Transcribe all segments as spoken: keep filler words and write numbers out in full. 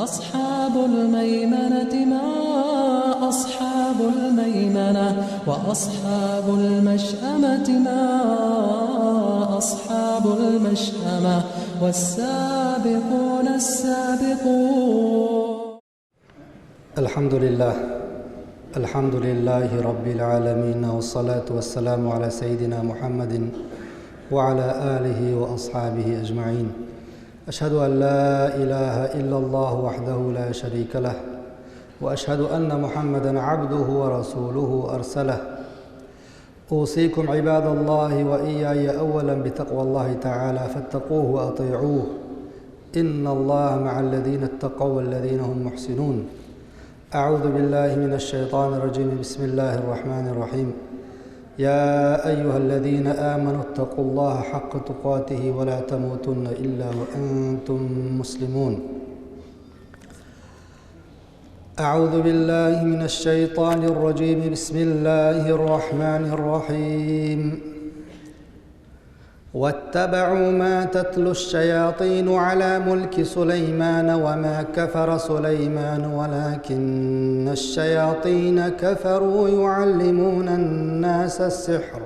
أصحاب الميمنة ما أصحاب الميمنة، وأصحاب المشأمة ما أصحاب المشأمة، والسابقون السابقون. الحمد لله. الحمد لله رب العالمين، والصلاة والسلام على سيدنا محمد وعلى آله وأصحابه أجمعين. أشهد أن لا إله إلا الله وحده لا شريك له، وأشهد أن محمدا عبده ورسوله أرسله. أوصيكم عباد الله وإياي أولا بتقوى الله تعالى، فاتقوه وأطيعوه. إن الله مع الذين اتقوا والذين هم محسنون. أعوذ بالله من الشيطان الرجيم. بسم الله الرحمن الرحيم. يا أيها الذين آمنوا اتقوا الله حق تقاته ولا تموتن إلا وأنتم مسلمون. أعوذ بالله من الشيطان الرجيم. بسم الله الرحمن الرحيم. واتبعوا ما تتلو الشياطين على ملك سليمان وما كفر سليمان ولكن الشياطين كفروا يعلمون الناس السحر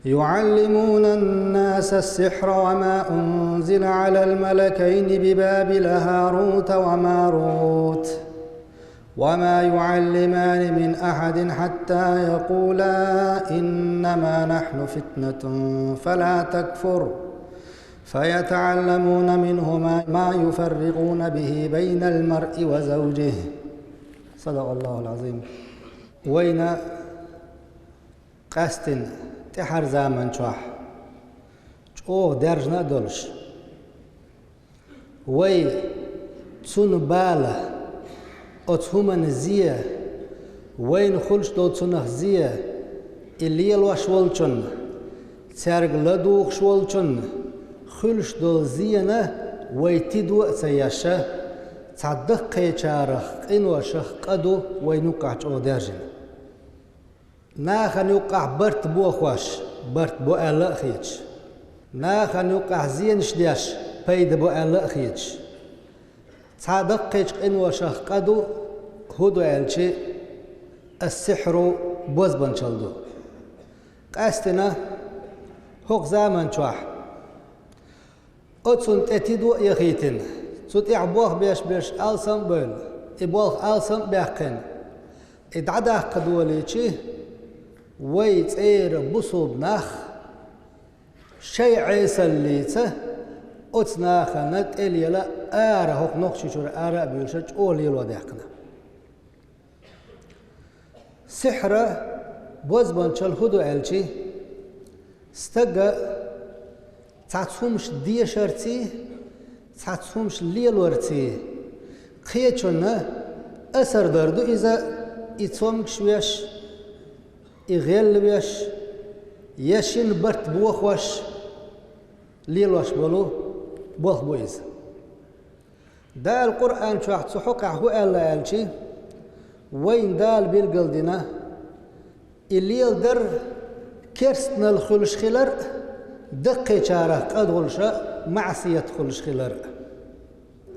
يعلمون الناس السحر وما أنزل على الملكين ببابل هاروت وماروت وما يعلمان من أحد حتى يقولا إنما نحن فتنة فلا تكفر فيتعلمون منهما ما يفرقون به بين المرء وزوجه. صدق الله العظيم. Вайна къаьстина тӀаьхьара заман чохь чӀогӀа даьржина а долуш, вай цунна бала, оцу хӀуманна зен, вайна хуьлуш долу цунах зен, и лелош волчунна, цаьрга ладугӀуш волчунна хуьлуш долу зенна вай тидо а ца еш, цхьа даккхийчарах къиношах къа ду вайна юккъахь чӀогӀа даьржина. Нахана юккъахь барт бохош, барт бо аьлла а хеташ, нахана юккъахь зенаш деш, пайда бо аьлла а хеташ, цхьа даккхийчу къиношах къа ду, хӀун ду аьлча, ас-сихьру, бозбанчалла ду. Къаьстина хӀокху заман чохь оцунна тӀе тидо а яхийтина, цу тӀехь болх беш берш алсам а бевлла, и болх алсам а баьккхина, и дӀадаккха долийча, вай цӀера бусулба нах шайн Ӏесаллица оцу нахана тӀе лела ара хӀокху Нохчийчуьра ара а буьйлуш чӀогӀа лело даьккхина. Сихьра, бозбанчалла хӀун ду аьлча, стага цхьацца хӀумаш дешарций, цхьацца хӀумаш лелорций, кхечунна асар дар ду иза, и цомгаш веш, и гӀелла веш, я шина барт бохош, лелош болу болх бу иза. Дала Къуръан чохь цу хьокъехь хӀун аьлла аьлча, вайна Дала билгалдина, и леладар керстанал хуьлуш хилар а, даккхийчарах къа долуш а, маӀсият хуьлуш хилар а.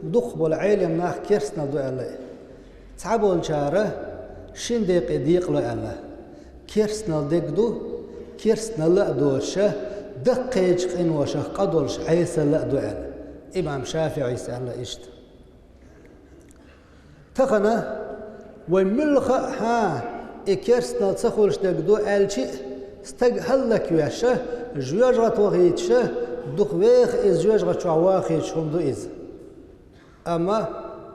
Дукхахболу Ӏелам нах керстанал ду аьлла и. Цхьаболчара шина декъе декъало аьлла. Керстанал дерг ду, керстаналла а доцуша, даккхийчу къиношах къа долуш Ӏесалла а ду аьлла. Имам ШафиӀис аьлла иштта. Тахана вай муьлхха а, хьа, и керстанал ца хуьлуш дерг ду аьлча а, стаг хӀаллаквеш а, жоьжахатехь вахийташ а, дукха веха иза жоьжахати чохь вахийташ хӀума ду иза. Амма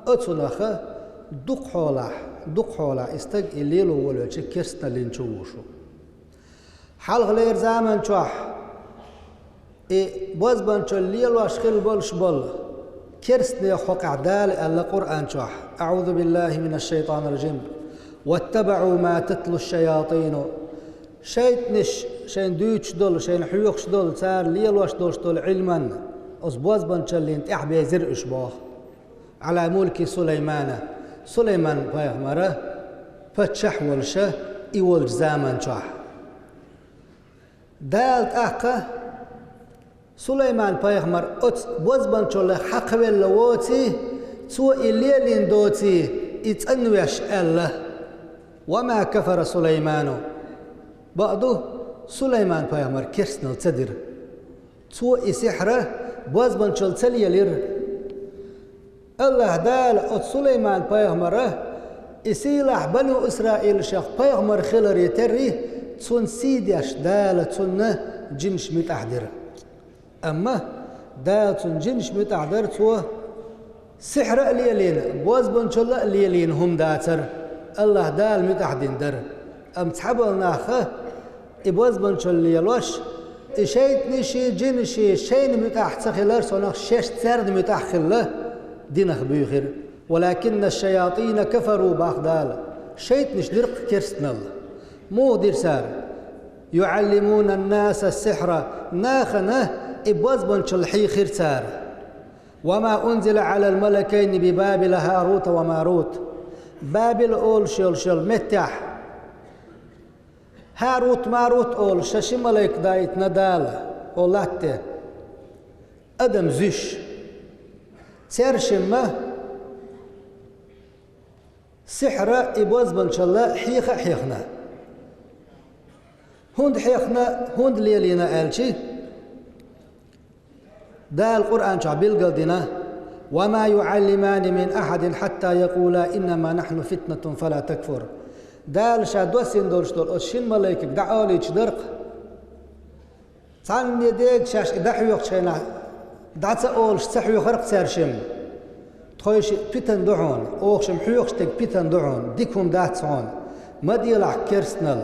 оцунах дукха хьолахь, дукха хьолахь и стаг и лело волавелча керстаналлин чу вуш ву. Хьалхалера заман чохь и бозбанчалла лелош хилла болуш болу керстанех хьокъехь Дала аьлла Къуръан чохь: «АӀузу биллахӀи минаш-шайтӀанир-ражим. ВаттабаӀу ма татлу-ш-шаятӀину». ШайтӀанаш шайна дуьйцуш долу, шайна хьоьхуш долу, цара лелош долуш долу Ӏилман, оцу бозбанчаллин тӀаьхьа безира уьш боху. «ГӀала мулки Сулаймана», Сулайман-пайхамара паччахь волуша и волчу заман чохь. Дала тӀаккха Сулайман-пайхамар оцу бозбанчаллех хьакхавелла воций, Цо и лелийна доций, и цӀанвеш аьлла: «وما كفر سليمان». Бакъду, Сулайман-пайхамар керстанал ца дира. Цо и сихьр бозбуунчалла ца лелира. АллахӀ Дала оцу Сулайман-пайхамара, и сийлахь бану Исраилашах пайхамар хиларе терра, цунна сий деш Дала цунна жинаш муьтӀахь дира. Амма Дала цунна жинаш муьтӀахь дара, цо сихьр а лелийна, бозбуунчалла а лелийна хӀума дацара, АллахӀ Дала муьтӀахь дина дара. Амма цхьаболу наха и бозбуунчалла лелош, и шайтӀанаший, жинаший шайна муьтӀахь ца хилар, сонах шаьш царна муьтӀахь хилла, динах буьйхира. «ولكن الشياطين كفروا», бах Дала, шайтӀанаш дира-кх керстанал. Муха дира цара? «يعلمون الناس السحر», нахана и бозбуунчалла хьийхира цара. «وما أنزل على الملكين ببابل هاروت وماروت». Бабил олуш йолуш йолу меттехь ХӀарут-Марут олуш ши малайк даийтина Дала, оцу латте, адам зуьйш. Цаьршимма сихьр а, и бозбуунчалла хьеха а хьехна. ХӀунда хьехна, хӀунда лелийна аьлча, Дала Къуръан чохь билгал дина: «وما يعلمان من أحد حتى يقولا إنما نحن فتنة فلا تكفر». Дала Ша доссийна долуш долу оцу шина малайкиг дӀаолуьйтуш дара-кх. Цхьанне дега шаьш и дӀахьоьхучу хенахь, дӀа ца олуш, ца хьоьхура-кх цаьршимма. Тхойшиъ питана ду хьуна, оха шимма хьоьхуш дерг питана ду хьуна, дика хӀума дац хьуна. Ма делахь керстанал,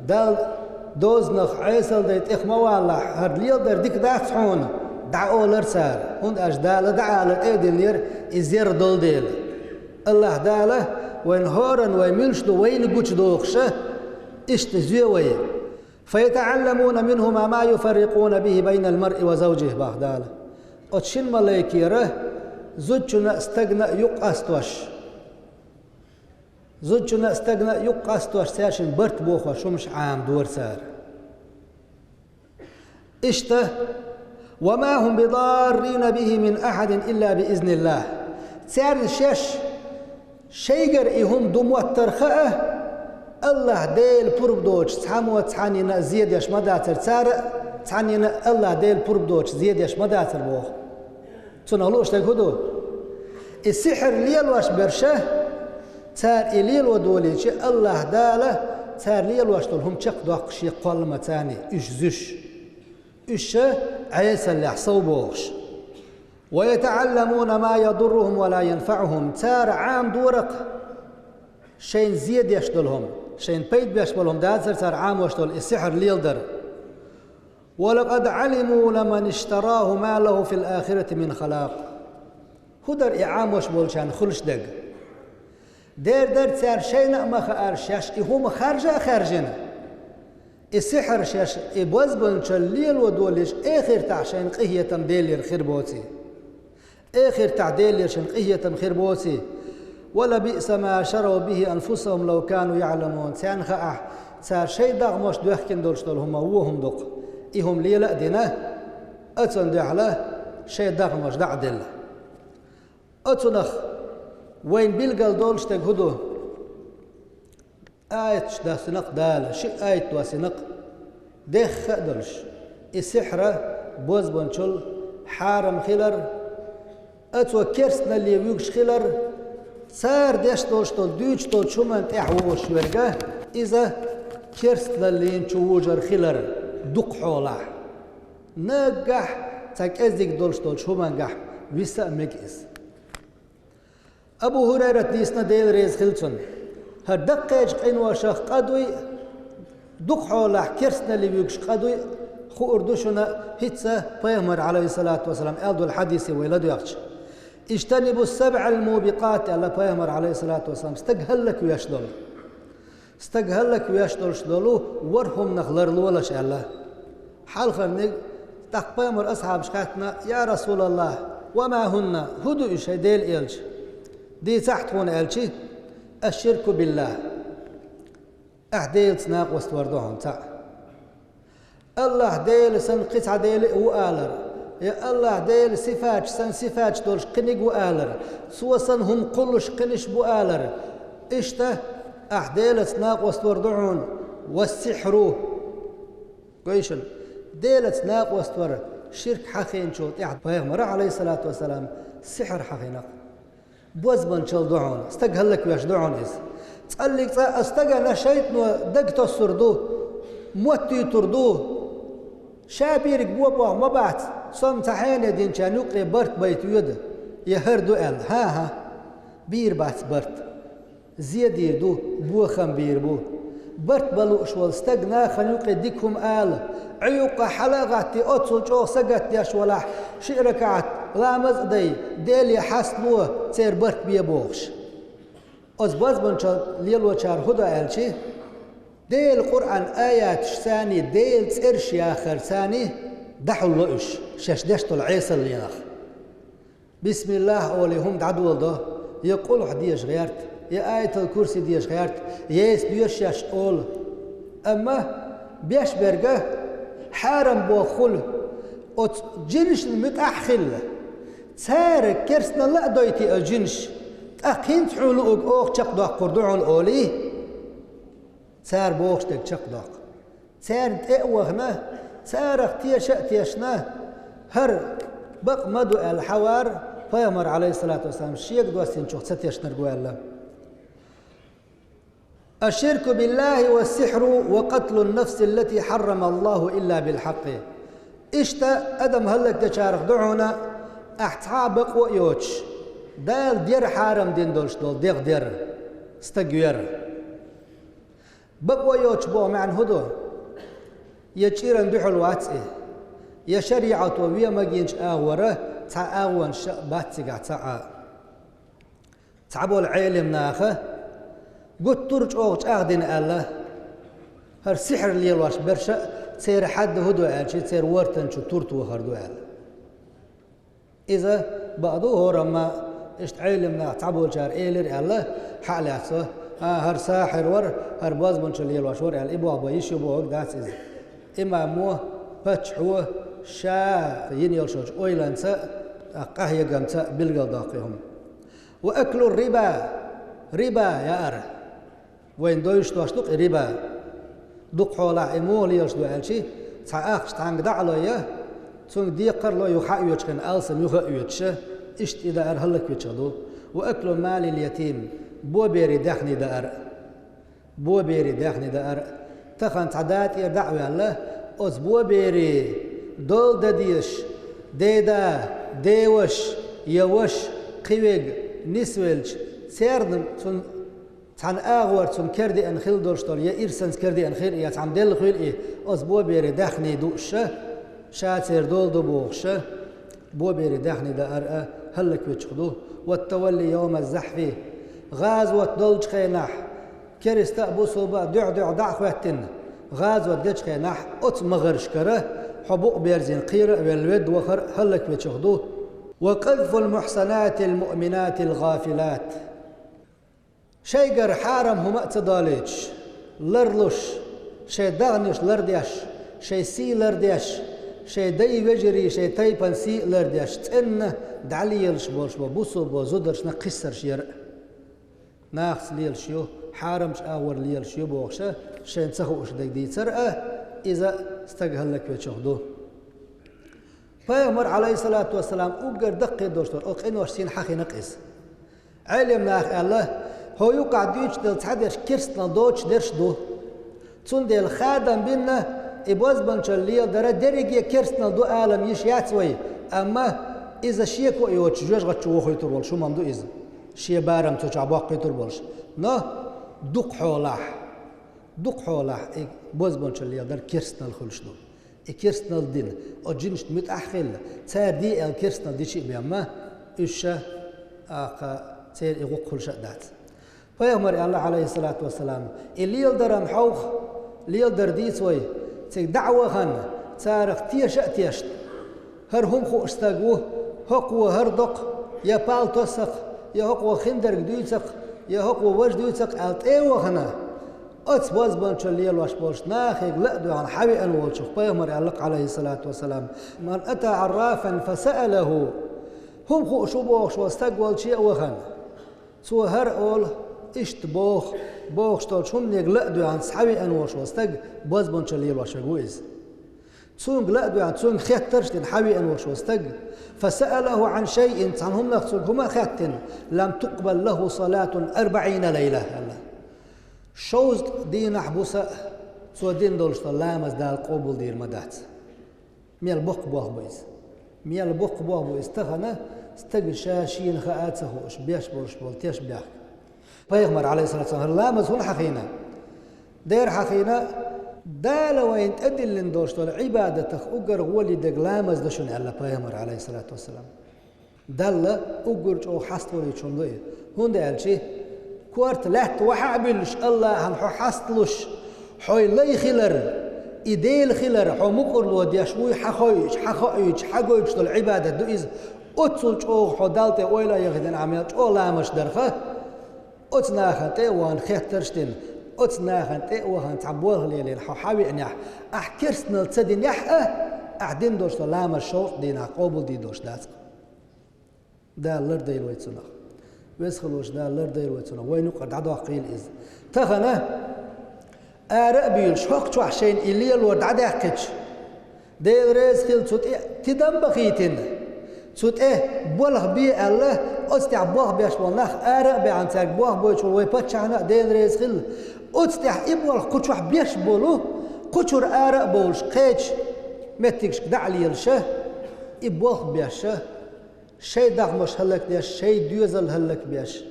Далла дозанах, Ӏесалдай тӀех ма валахь, хӀара леладар дика дац хьуна, дӀаолара цара, хӀунда аьлча Дала дӀаала тӀе а динера, и зер долу дела. АллахӀ Дала вайна хӀоранна вай муьлш ду вайна гучудохуша, иштта зоь вай. «فيتعلمون منهما ما يفرقون به بين المرء وزوجه», бах Дала. Оцу шина малайкера зудчунна а, стагана а юкъ къастош, зудчунна а, стагана а юкъ къастош, цаьршимма барт бохош хӀумаш Ӏамадора цара. Иштта: «وما هم بضارين به من أحد إلا بإذن الله». Цаьрна шаьш шайгара и хӀума ду моттар хаа, АллахӀ Делан пурба доцуш цхьаммо цхьаннена а зе деш ма дацара, цара а цхьаннена а АллахӀ Делан пурба доцуш зе деш ма дацара боху. Цунах лууш дерг хӀун ду? И сихьр лелош берш, цара и лело долийча, АллахӀ Дала цара лелош долу хӀума чекхдоккхуш, я кхолламан царний, уьш зуьш. Уьш ша Ӏесаллехь сов бохуш. «ويتعلمون ما يضرهم ولا ينفعهم». Цара Ӏамадора-кх шайна зе деш долу хӀума, шайна пайда беш болу хӀума дацара цара Ӏамош долу и сихьр леладар. «ولقد علموا لمن اشتراه ما له في الآخرة من خلاق». ХӀун дара и Ӏамош болчарна хуьлуш дерг? Дера дара цара шайна а ма хаьара шаьш и хӀума харжа а хаьржина. И сихьр шаьш, и бозбуунчалла лело долийча, эхартахь шайна къинхетам Делера хир боций. Эхартахь Делера шайна къинхетам хир боций. «ولبئس ما شروا به أنفسهم لو كانوا يعلمون». Царна хаахь, цара шайн дегӀмаш доьхкина долуш долу хӀума вон хӀума ду-кх. И хӀума лела а дина, оцунна дуьхьал шайн дегӀмаш дӀа а делла. Оцунах вайна билгал долуш дерг хӀун ду? Аяташ доссина-кх Дала, ши аят доссина-кх, дехха а долуш, и сихьр бозбуунчалла хьарам хилар, оцо керстаналле вуьгуш хилар, цара деш долуш долу, дуьйцуш долчу хӀуманна тӀехь вогӀуш верг, иза керстаналлина чу вужур хилар дукха хьолахь. Наггахь цхьа кӀеззиг долуш долчу хӀумангахь виса а мега иза. Абу ХӀурайрата дийцина, Дела реза хила цунна: «ХӀара даккхийчу къиношах къа дуй, дукха хьолахь керстаналле вуьгуш къа дуй, хуур ду шуна хӀинца Пайхамар, Ӏалайхиссалату вассалам, аьлла долу хьадисе вай ладоьгӀча: اجتنبوا السبع الموبقات», аьлла Пайхамар, Ӏалайхиссалату вассалам, стаг хӀаллаквеш долу. Стаг хӀаллаквеш долуш долу ворхӀ хӀуманах ларлолаш аьлла. Хьалхарниг, тӀаккха Пайхамар асхьабаш хаьттина: «Я РасулаллахӀ, ва ма хӀунна, хӀун ду уьш, хӀай Делан элча?» Дийцахь тхуна аьлчи: «Аш-ширку биллахӀ». Ахь Делаца накъост вар ду хьуна цхьаъ. АллахӀ Дела санна кхин цхьа Дела а ву алар, Я АллахӀ Делан сифаташ санна сифаташ долуш кхиниг ву алар, цо санна хӀума кхуллуш кхиниш бу алар. Иштта ахь Делаца накъост вар ду хьуна, ва сихьру. Гой шуна, Делаца накъост вар ширк хьахийначул тӀаьхьа пайхамара, Ӏалайхиссалату вассалам, сихьр хьахийнакх. Бозбанчал ду хьуна, стаг хӀаллаквеш ду хьуна иза. Цкъаллиг цкъа а стагана шайтӀано дагатосур ду, моттуьйтур ду. Ша бийриг бопох ма бац, со-м цхьа хьене динчарна юккъе барт байта воьду, я хӀара ду аьлла. ХӀан-хӀа, бийр бац барт. Зе дийр ду, бохам бийр бу. Барт бан лууш волу стаг нахана юккъе дика хӀума ала, Ӏуьйукъа хьала а гӀаттий, оццул чӀогӀа сагатдеш валахь, шиъ ракаӀат ламаз а дай, Деле хьаст ло, церан барт бе бохуш. Оцу бозбанчал лелочара хӀун до аьлчи, Делан Къуръан аяташ санний, Делан цӀераш яхар санний дӀахьулло уьш, шаьш деш долу Ӏесалленах. БисмиллахӀ олий хӀума дӀадоладо, я къулхь дезаш гӀерта, я аятал курси дезаш гӀерта, я эс доьшуш шаьш олу. Амма беш берг хьарам боху хуьлу, оцу жинашна муьтӀахь а хилла. Цара керстаналла а дойтий оцу жинаш, тӀаккха хӀинца хьуна луург оха чекхдоккхур ду хьуна олий, цара бохуш дерг чекхдоккху. Царна тӀе а вахана, царах теша а тешна, хӀара бакъ ма ду аьлла хьавар, пайхамар, Ӏалайхиссалату вассалам, шега доссийначух ца тешнарг ву аьлла. Аш-ширку биллахӀи ва сихьру ва къатлун нафсиллати хьаррамаллахӀу илла билхьакъи. Иштта адам хӀаллакдечарах ду хьуна, ахь цхьа а бакъо а йоцуш, Дала дера хьарам дина долуш долу дегӀ дера, стаг вера. Бакъо йоцуш боху маьӀна хӀун ду? Я чӀиран дуьхьал вац и, я шариӀато вен магийначу агӀора цхьа агӀонаш а бац цигахь цхьа а. Цхьаболу Ӏелам наха гуттар а чӀогӀа чӀагӀдина аьлла, хӀара сихьр лелош берш а церан хьадда хӀун ду аьлчи, церан вортан чу тур тохар ду аьлла. Иза бакъ ду, хӀорамма иштта Ӏелам нах цхьаболчара элира аьлла, хьа а лаьцна, а, хӀара сахьир вара, хӀара бозбанчал лелош вара аьлла, и боху бан йиш ю бохург дац иза. Имамо, паччахьо, ша йина йолчу ойланца а, къахьегамца а билгалдоккху и хӀума. Ва аклу риба, риба яар. Вайна довзуш дош ду-кх и риба. Дукха хьолахь и муха лелаш ду аьлчи, цхьа ахча цхьаьнга дӀа а лой, цуьнга декхар а лой, юха а оьцуш хин алсам юха а оьцуш, иштта и даар хӀаллаквечух ду. Ва аклу малил ятим, боберийн даьхний даар. Боберийн даьхний даар. Тахана цхьа да тӀера дӀа а ваьлла, оцу боберийн дола дан дезаш, деда, деваш, я ваш, кхиверг, нисвелча, церан цунна цхьана агӀор цунна кердеана хила долуш долу, я ирсанца кердеана хила, я цхьамма делла хуьлу и, оцу боберийн даьхний дууш, ша церан дола ду бохуш, боберийн даьхний даар а хӀаллаквечух ду. Ваттавалли йовма захьфи, гӀазот долчу хенахь, кериста а, бусулба а дуьхь-дуьхьа дӀа а хӀоьттина, гӀазот дечу хенахь, оцу магӀаршкара хьо букъ берзийна кхера а велла, ведда вахар а хӀаллаквечух ду. Ва къазфул мухьсанатил муъминатил гӀафилат. Шайгара хьарам хӀума а ца долуьйтуш, ларлуш, шайн дегӀнаш лардеш, шайн сий лардеш, шайн дай вежарий, шайн тайпана сий а лардеш, цӀена дӀалелаш болуш бо бусулба зударшна кхиссарш яр а. Нахаца лелаш ю, хьарамчу агӀор лелаш ю бохуша, шайна ца хууш дерг дийцар а, иза стаг хӀаллаквечух ду. Пайхамар, Ӏалайхиссалату вассалам, уггар даккхий долуш долу оцу къинош сийна хьахийнакх иза. Ӏелам наха аьлла, хӀо юкъахь дуьйцуш дерг цхьадерш керстанал доцуш дерш ду. Цундела хадам бинна, и бозбанчалла леладара дерриге керстанал ду алам йиш яц вай, амма иза шеко а йоцуш жоьжахати чу вохуьйтур волуш хӀума ду иза. Шен барам цу чохь боккхуьйтур болуш. Но дукха хьолахь, дукха хьолахь и бозбанчалла леладар керстанал хуьлуш ду. И керстанал дина, оцу жинашна муьтӀахь а хилла, цара де аьлла керстанал дича а бен ма, уьш ша, аккха, церан и гӀуллакх хуьлуш а дац. Пайхамар аьлла, Ӏалайхиссалату вассалам, и леладаран хьовха, леладар дийца вай, цига дӀа а вахана, царах теша а тешна. ХӀара хӀума хууш стаг ву, хӀокхо хӀара доккху, я пал тосакх, я хӀокхо хиндерг дуьйцакх, я хӀокхо важа дуьйцакх аьлла тӀе а вахана, Оцу бозбуунчалла лелош болчу нахе ла а доьгӀна хьавеана волчух пайхамара аьлла, Ӏалайхиссалату вассалам: «Ман ата Ӏаррафан фасаалаху». ХӀума хууш ву бохуш волу стаг волче а вахана, цо хӀара олу, иштта боху, бохуш долчу хӀуманега ла а доьгӀна схьавеана волуш волу стаг бозбуунчалла лелош верг ву иза. Цуьнга ла а доьгӀна, цуьнга хеттарш а дина хьавеана волуш волу стаг, фасаалаху Ӏан шайин, цхьана хӀуманах цуьнга хӀума а хаьттина, лам тукъбал лаху салатун арбаӀина лайла, аьлла. Шовзткъа дийнахь, буса а цо дина долуш долу ламаз Дала къобалдийр ма дац. Мел боккха болх бу иза. Мел боккха болх бу иза тахана, стага ша шена хаа а ца хууш, беш болуш болу теш бехк. Пайхамар, Ӏалайхиссалату вассалам, хӀара ламаз хӀунда хьахийна? Дера хьахийна, Дала вайна тӀедиллина долуш долу Ӏибадатах уггар гӀоли дерг ламаз ду шуна, аьлла пайхамар, Ӏалайхиссалату вассалам. Далла уггар чӀогӀа хьаставалуьйтуш хӀума ду и. ХӀунда аьлча, корта лаьтта вахьа а буьллуш, Аллахьан хьо хьасталуш, хьо лай хилар, и Дела хилар хьо мукӀарло деш вуй, хьан хоуьйтуш, хьан хоуьйтуш, хьан гойтуш долу Ӏибадат ду иза. Оццул чӀогӀа хьо Далла тӀе ойла а яхийтина, ахь мел чӀогӀа ламазаш дарха, оцу нахана тӀе а вахана хеттарш а дина, оцу нахана тӀе а вахана цхьа болх лелийна хьо хьавеанехь, ахь керстанал ца динехь а, ахь дина долуш долу ламаз шовзткъа дийнахь къобалдийр долуш дац-кх. Дала лардойла вай цунах. Веза хиллачу Дала лардойла вай цунах. Вайна юкъара дӀадоккхийла иза. Тахана ара а буьйлуш, хӀокху чохь шайна и лелор дӀадаьккхича, Дела реза хила цу тӀе тидам бахийтина. Цу тӀе болх бе аьлла, оцу тӀехь болх беш болу нах ара а баьхьна, цаьрга болх бойтуш волу вай паччахьна а Дела реза хила. Оцу тӀехь и болх кху чохь беш болу, кху чуьра ара а бовлуш, кхечу меттигашка дӀа а лелаша, и болх беша, шайн дахмаш хӀаллакдеш, шайн доьзал хӀаллакбеш,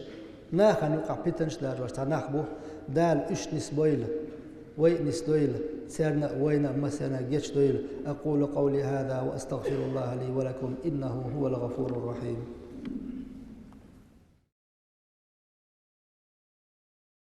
нахана юкъахь питанаш а даржош цхьа нах бу, Дала уьш нисбойла, вай а нисдойла, царна а, вайна а, массарна а гечдойла. أقول قولي هذا وأستغفر الله لي ولكم إنه هو الغفور الرحيم.